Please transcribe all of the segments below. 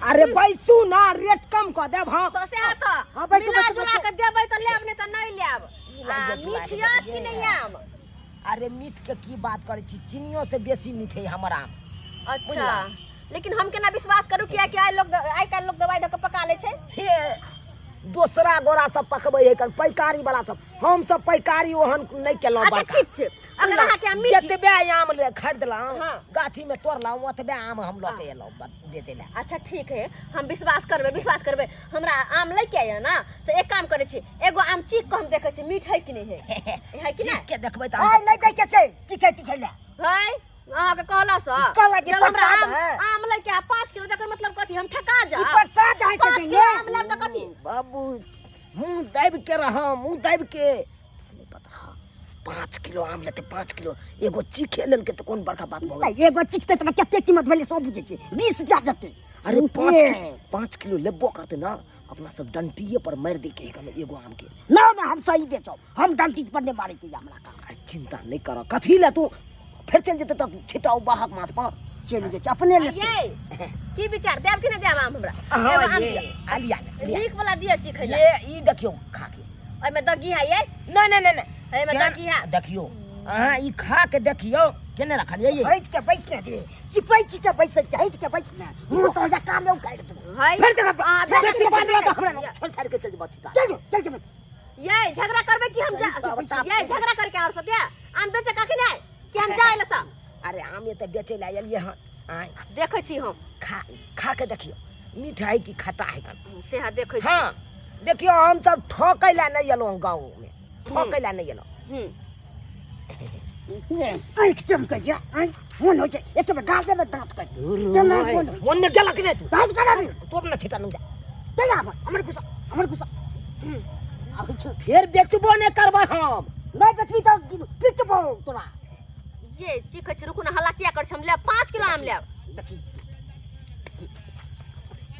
अरे बैसू ना, रेट कम कऽ देब हम। तो से हाथ हाँ, बैसू, मिला बैसू, जुला बैसू। के देबै तऽ लेब, नहि तऽ नहि लेब। मिला आ जुला के मीठ यऽ देबै। कि नहि आम? अरे मीठ के की बात करै छी, चीनियो से बेसी मीठ है हमर आम। अच्छा, लेकिन हम केना विश्वास करू? किया कि आइ लोग, आइ काल्हि लोग दवाई दऽ के पका लै छै। हे, दोसरा गोरा सब पकबै है कन पैकारी वाला सब, हम सब पैकारी ओहन नहि केलहुँ। अच्छा। बड़का ठीक छै, अगर अहाँके आम मीठ जतबे आम ले खरीदलहुँ, गाछी में तोड़लहुँ, ओतबे आम हम लऽ के एलहुँ बेचै लए। अच्छा ठीक है, हम विश्वास करबै, विश्वास करबै। हमरा आम लै के आइए ना, तऽ एक काम करै छी, एगो आम चीख कऽ हम देखै छी मीठ है कि नहि है, है कि चीख नहि। के देखबै तऽ आइ नहि दै के छै चिकै तिकै लए। है, अहाँके कहला सँ कहला कि जब हमरा प्रसाद आम है। आम लै के आ 5 किलो, तकर मतलब कथी, हम ठका ई जाब? प्रसाद है से 5 दैले किलो आम लेब तऽ कथी? बाबू, मुँह दाबि के रह, मुँह दाबि के। नहीं पता, 5 किलो आम लेते, 5 किलो एगो चीखे लेलके तऽ कोन बड़का बात भऽ गेलै? नहीं, एगो चिकते तऽ कते कीमत भेलै सब बुझै छै, 20 रुपया जते। अरे 5 ने। किलो, 5 किलो लेबो करते ना, अपना सब डंटिए पर मारि देके एगो आम के। ना ना, हम सही बेचब, हम डंटी पर नहीं मारे के हमरा का। अरे चिंता नहीं कर, कथी ले तू फेर चलि जेतै तऽ छिटाउ बाहक माथ पर। चलि जाइ छै अपने लेते। ये की विचार, देब कि नहि देब आम हमरा? हाँ, एगो आम ये दिअ। आ लिया ने, लिया। नीक वाला दिअ चीखै लए। ये ई देखियौ खा के। ओहिमे दग्गी है ये? नहीं नहीं नहीं नहीं। एहिमे दग्गी है। देखियौ, अहाँ ई खा के देखियौ, केने रखलियै ये? हटि के बैस ने दे, चिपै की के बैसै छै, हटि के बैस ने, मुँह तो जा कान उखाड़ि देबौ। है फेर देखा, अहाँ फेर बेसी से बाजरा बाजरा तऽ हमरा दिअ। छोड़ि छाड़ि के चलि जेबऽ छिटा। चल जो, चल जो। ये झगड़ा करबै कि हम जा सही सब ये झगड़ा करके और सब आम बेचे का कि नहि कि हम जाय लए सब? अरे आम ये तऽ बेचै लए एलियै हन आँय। देखै छी हम। खा खा के देखियौ, मीठ है कि खट्टा है कन। से हाँ, देखै छी। हाँ देखियौ, हम सब ठकै लए नहि एलहुँ, गाँवमे ठकै लए नहि एलहुँ। आँखि चमकैया, आँखि मोन होइ छै एक बेर गाल देबै दाँत काटि तेना मोन होइ छै। मोन नहि गेलक नहि तू दाँत काटि रे। तू अपना छिटा नहि जा। तैया हमर हमर गुस्सा, हमर गुस्सा आबै छै। फेर बेचबो नहि करबै हम। नहि बेचबी तऽ पिटबौ तोरा। ये चीखै छी, रुकू ने, हल्ला किया करै छी? हम लेब, 5 किलो आम लेब। देखी,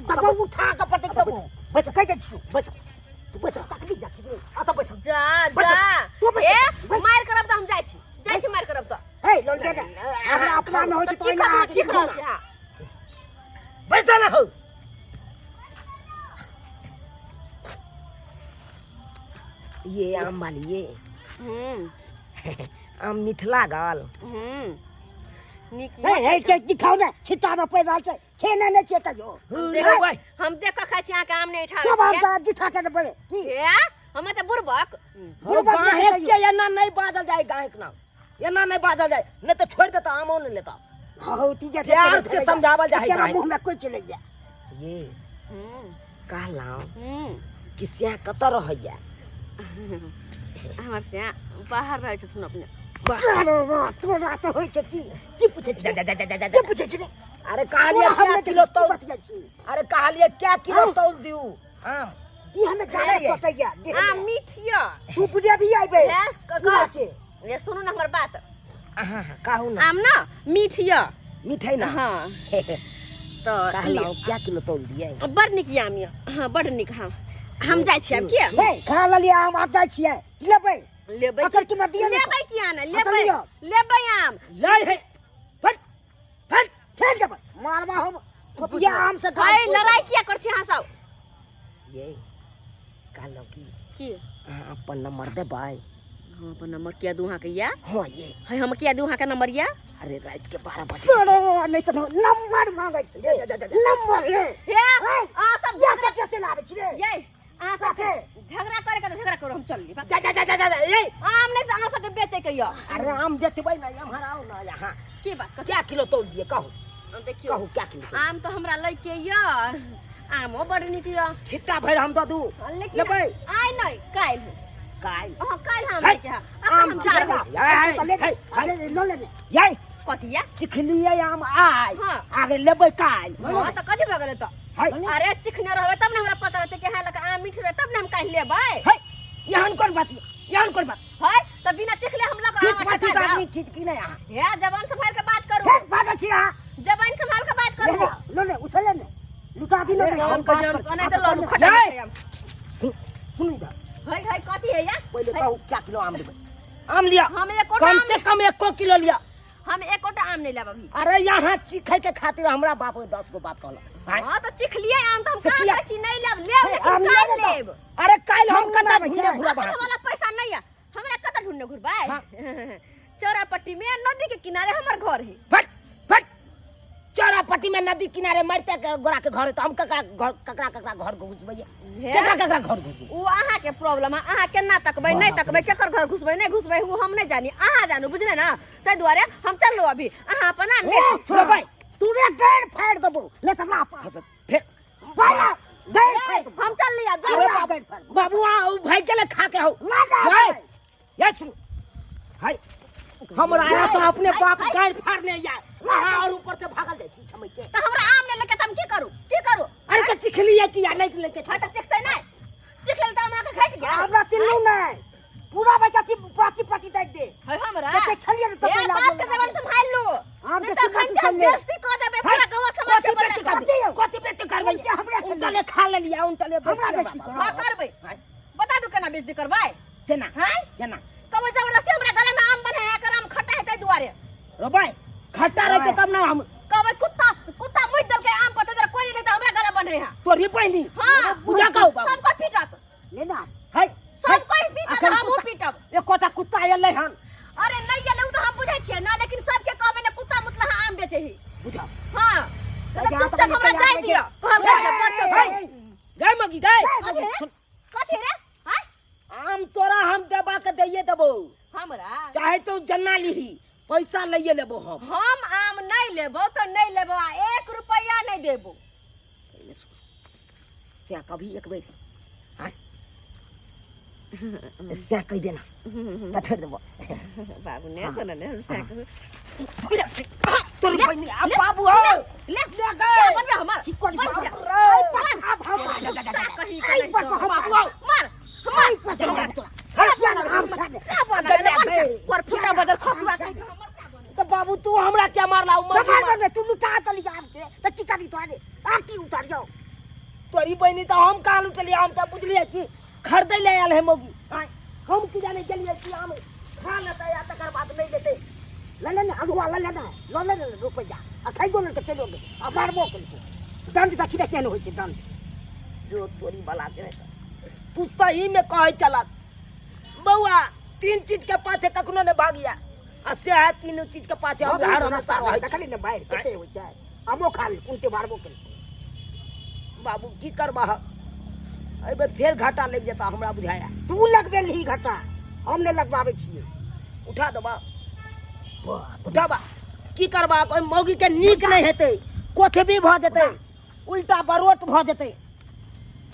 दबो उठा कऽ पटक देबौ। बैस। कहि दै छियौ। बैस, तू बैस। तकबी जाइ छी। अतऽ बैस। जा। बैस। जा। तू बैस, ए बैस। मारि करब तऽ हम जाइ छी, जाइ छी, मारि करब तऽ। हे लौंडे ने, हमरा अपना में होइ छै तऽ तऽ चीखत, ओहिना। हम चीख रहल छी। हाँ। बैस ना हो। ये आम वाली ये आम मीठ लागल। नीक। हे हे के दिखाउ ने, छिट्टा में पड़ि रहल छै, खेने नहि छियै कहियो। देख, हम देख कऽ खाइ छी अहाँके आम, नहि उठा सब आम तऽ जुठा के बोले की। हे, हम तऽ बुड़बक। बुड़बक नहि गाहक कहियो। के एना नहीं बाजल जाय, गाहक ना एना नहीं बाजल जाय, नहीं तो छोड़ देता, आमो नहीं लेता। हाँ, तीजा प्यार से समझावल जाय केना गाहक। मुंह में कोई चले जा। ये कहलहुँ कि से कतऽ रहैया? हमर से बाहर रहै छथुन अपने। सारो रा तोरा तऽ होइ छै की की पूछै छी? जा जा जा जा जा जा। की पूछै छी रे? अरे कहलिए तोरा हम क्या नहि किलो देखै छी, तौल की बतियाइ छी? अरे कहलिए क्या किलो हाँ? तौल दियू आम? दी हमे जाने अरे। सटैया देह आम में। मीठ यऽ। तू बुढ़िया भी आइबे हे, पूरा के। ये सुनू ने हमर बात। हाँ हाँ, कहू ना। आम ना मीठ यऽ। मिठाई ना। हाँ तऽ कहलहुँ क्या किलो तौल दिए? बड़ नीक यऽ आम यऽ, हाँ, बड़ नीक। हाँ, हम जाइ छी आब किया। हे, खा लेलियै आम, आब जाइ छियै, की लेबै? लेबै। अकर कीमत दिअ ने। लेबै किया ने? हाँ, तऽ लेबै। लिअ। लेबै आम। लै है, फट फट। फेर जेबै मारबा हम ये आम से गाल है फोड़ि लड़ाई देबै। किया करै छी अहाँ सब? ये कहलहुँ की? की? अहाँ अपन नंबर देबै? हम अपन नंबर किया दू अहाँके या? हाँ ये। है, हम किया दू अहाँके नंबर या? अरे रात के 12 बजे सड़ो नहि तऽ नंबर मांगै छै जा, जा, जा, जा। नंबर ले। हे, हे, अहाँ सब या सब पैसे लाबै छी रे। ये अहाँ सब साथे। झगड़ा करे के तऽ झगड़ा करू, हम चलली। जा जा जा जा जा जा, ये आम नहि से अहाँ सबके बेचै के यऽ। अरे आम बेचबै ना, एम्हर आओ ना यहाँ। की बात, कथी? क्या किलो तौल दिए कहू? देखियौ। कहू क्या किलो तौल? आम तऽ हमरा लै के यऽ, आमो बड़ नीक यऽ। छिट्टा भरि हम दऽ दू। लेकिन लेबै? आइ नहि, काल्हि। काल्हि? हाँ, काल्हि आम है, लैके है। अखन आम हम जा रहल चिखला छी। है, तऽ ले है, है, ले, लऽ ले ने। ये कथी या? चिखलियै आम आइ। हाँ। आगे लेबै काल्हि? हाँ, तऽ कथी भऽ गेलै तऽ? है। अरे चिखने रहबै तब ने हमरा पता रहतै कि हाँ लग आम मीठ रहै, तब ने हम काल्हि लेबै। है, एहन कोन बात यऽ, एहन कोन बात? है, तऽ बिना चिखले हम लग ठीक आम बात ठका आदमी जाउ। चीज की नहि अहाँ? हे, जबान संभाल के बात करू। फेर बाजै छी अहाँ। जबान संभाल के बात ले करू। ने, लऽ ले, उसले ने लुटा दी ने। अरे, हम हम के बात जन करै छी। कोना तऽ लड़ू खटा नहीं। छै आम। सुनू इधर। है है, कथी है या? पहिले है, कहू क्या किलो आम लेबै? आम लिअ। हम एकोटा कम आम से कम एको किलो लिअ। हम एकोटा आम नहीं लेब अभी। अरे यहाँ चीखे के खातिर हमरा बाप 10 गो बात कहलक। आँय? हां तऽ चीख लिए आम तऽ हम से कहाँ किया? कहै छी नहि लेब लेब हे, लेकिन आम काल्हि लेबै तऽ। लेब अरे काल्हि हम हम कतऽ नहि ढूंढने छै। घुरब अखन अहाँके? वाला पैसा नहीं है हमरा कतऽ ढूंढने घुरबै हाँ। चौरा पट्टी में नदी के किनारे हमर घर है फट फट चौरापट्टी में नदी किनारे मरते के गोरा के घर है तो हम ककरा घर ककरा ककरा घर घुसबै हे? ककरा ककरा घर घुसबै ओ अहाँ के प्रॉब्लम है अहाँ केना तकबै नहीं तकबै केकर घर घुसबै नहीं घुसबै ओ हम नहीं जानी अहाँ जानू बुझले ना ताहि दुआरे हम चललो अभी अहाँ अपन आम ए, बेचू। छोड़ा। भाई। तूने गैर फाड़ देबो ले त ला पा फिर बाला गैर फाड़ देबो हम चल लिया अरे जाओ बाबू बाबू आ उ भाई के ले खा के हो ना जा ये ये सुन हाय हमरा आया तो अपने बाप गाड़ फाड़ने यार और ऊपर से भागल जाइ छी छमै के तऽ हमरा आम नहीं लेके तऽ हम की करू की करू अरे तो चिखली है कि यार नहीं लेके हाँ तऽ चिखतै नहीं चिख लेल तऽ हम अहाँके घटि गेल हमरा चिल्लू नहीं पूरा बच्चा की पाती पाती दे दे है हमरा जते खेलिए ने तते ए, लाभ बाप के जबान संभाल लो आम नहीं के तऽ चिल्ला अखन तू के चल ले। बेइज्जती कऽ देबै पूरा गाँव समाज के कथी बेइज्जती बच्चा करबै? कथी बेइज्जती करबै? उनके हमरा खेलिए। उनटले खा लेलियै, उनटले हमरा बेइज्जती बेइज्जती करबै। हाँ करबै बता दू केना बेइज्जती करबै केना हैं केना कहबै जबरदस्ती हमरा गला में आम बन्हे है एकर आम खट्टा है ताहि दुआरे रोबै खट्टा रहते तब ना हम कहबै कुत्ता कुत्ता मुइत देलकै आम पर ताहि दुआरे कोई नहीं लेतै हमरा गला बन्हे है तोरी बहिनी हाँ बुझा कहू बाबू सबको पीटत ले ना है सब कोई पीटत अखन हमहूँ कुत्ता- पीटब एकोटा कुत्ता एलै हन अरे नहीं गेलै उ तऽ हम बुझै छियै ना लेकिन सबके कहबै ने कुत्ता मुतला आम बेचै ही बुझा हाँ तऽ जा, चुपचाप तऽ हमरा तैयार जाय होइ दिअ छै। कहल हे, बड़ हे, गाय मगी गाय कथी रे कथी रे आँय आम तोरा हम देबा के दैये देबो हमरा चाहे तो जन्ना लिही पैसा लइए लेबो हम हम आम नहीं लेबो तो नहीं लेबो आ एक रुपया नहीं देबो से कभी एक बेर हाँ से कह देना तो छोड़ देबो बाबू ने सुन ले हम से तोरी बहिनी अब बाबू हो ले ले से गए बनबे हमर चिकन बन से। रे, अब हम कुत्ता कहीं के आई नहीं बस तो। हम बाबू हो मार मार आई बस हम तोरा हसिया ना आम खा दे से बना ले बन से पर फुटा बदल खसुआ कहीं के हमर से बने। तो बाबू तू हमरा क्या मारला उमर तमार में तू लुटा दली आम के त चिकनी तोरे आरती उतारियो तोरी बहिनी तो हम कहाँ लुटलियै हम तऽ बुझलियै कि खरीदै लए आयल है मौगी आँय हम की जाने गेलियै कि आम खा लेतै आ तकर बाद नहि लेतै ले ले ने अधुआ ले ले ने ल ले ने रुपैआ आ खाइयो ले तऽ चलो गेल आ मारबो केलको दंड दक्षिणा केहन होइ छै दंड जो तोरी बला के रहतै। तू सही में कहै चलत बौआ तीन चीज के पाछे कखनो नहि भागिया आ से है तीनों चीज के पाछे हम हर हमेशा रहै छी। देखली ने बाढ़ि कते होइ छै आमो खा ले उनते मारबो केलको बाबू की करबह एहि बेर फेर घाटा लागि जेता हमरा बुझाया तू लगबेलही घाटा हम नहि लगबाबै छियै उठा देबा उठाबा की करबा ओहि मौगीके नीक नहि हेतै कुछ भी भऽ जेतै उल्टा बरोट भऽ जेतै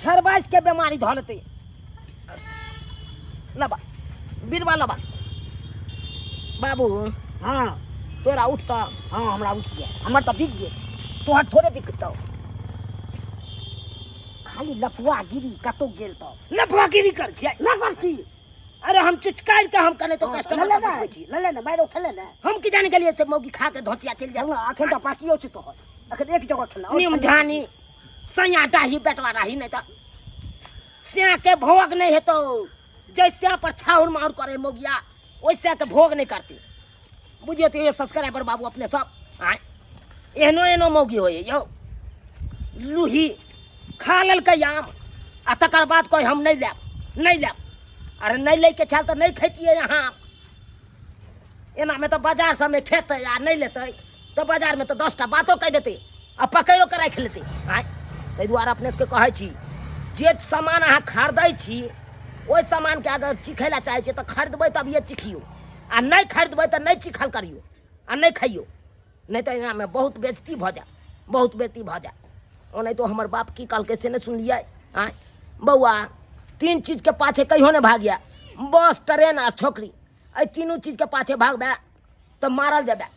छरबाइसके बेमारी धऽ लेतै लबा बिरबा लबा बाबू हँ तोरा उठतऽ हँ हमरा उठि गेल हमर तऽ बिक गेल तोहर थोड़े बिकतौ खाली लफुआ गिरी कतौ गेल तऽ लफुआ गिरी कर छियै लगल छी अरे हम चुचकारि के हम कने तो कस्टमर ले के ने बैठबै छी ले ने मारो खेले ने हम की जाने गेलियै से मौगी खा के धोतिया चलि जाय अखन तऽ बाकियो छै तोहर अखन एक जगह खेला नियम ध्यानी सैया डाही बेटवा राही नहि तऽ स्या के भोग नहि हेतौ जै स्या पर छाउर माउर करे मौगिया ओहि स्या के भोग नहि करतै बुझियौ तऽ ये सब्सक्राइबर बाबू अपने सब आँय एहनो एहनो मौगी होइए यौ लूही खा लेलकै आम आ तकर बाद कहै हम नहि लेब नहि लेब अरे नहि लैके छल तऽ नहि खैतियै अहाँ एनामे तऽ बाजार सबमे खेतै आ नहि लेतै तऽ बाजारमे तऽ 10टा बातो कहि देतै आ पकड़िओ कऽ राखि लेतै आँय ताहि दुआरे अपने सबके कहै छी जे सामान अहाँ खरीदै छी ओहि सामानके अगर चिखै लए चाहै छियै तऽ खरीदबै तभिए चिखियौ आ नहि खरीदबै तऽ नहि चिखल करियौ आ नहि खइयौ नहि तऽ एनामे बहुत बेजती भऽ जायत बहुत बेजती भऽ जायत ओनाहितो हमर बाप की कहलकै से नहि सुनलियै आँय बौआ तीन चीजके पाछे कहियो नहि भागिया बस ट्रेन आ छोकरी एहि तीनू चीजके पाछे भागबै तऽ मारल जेबै।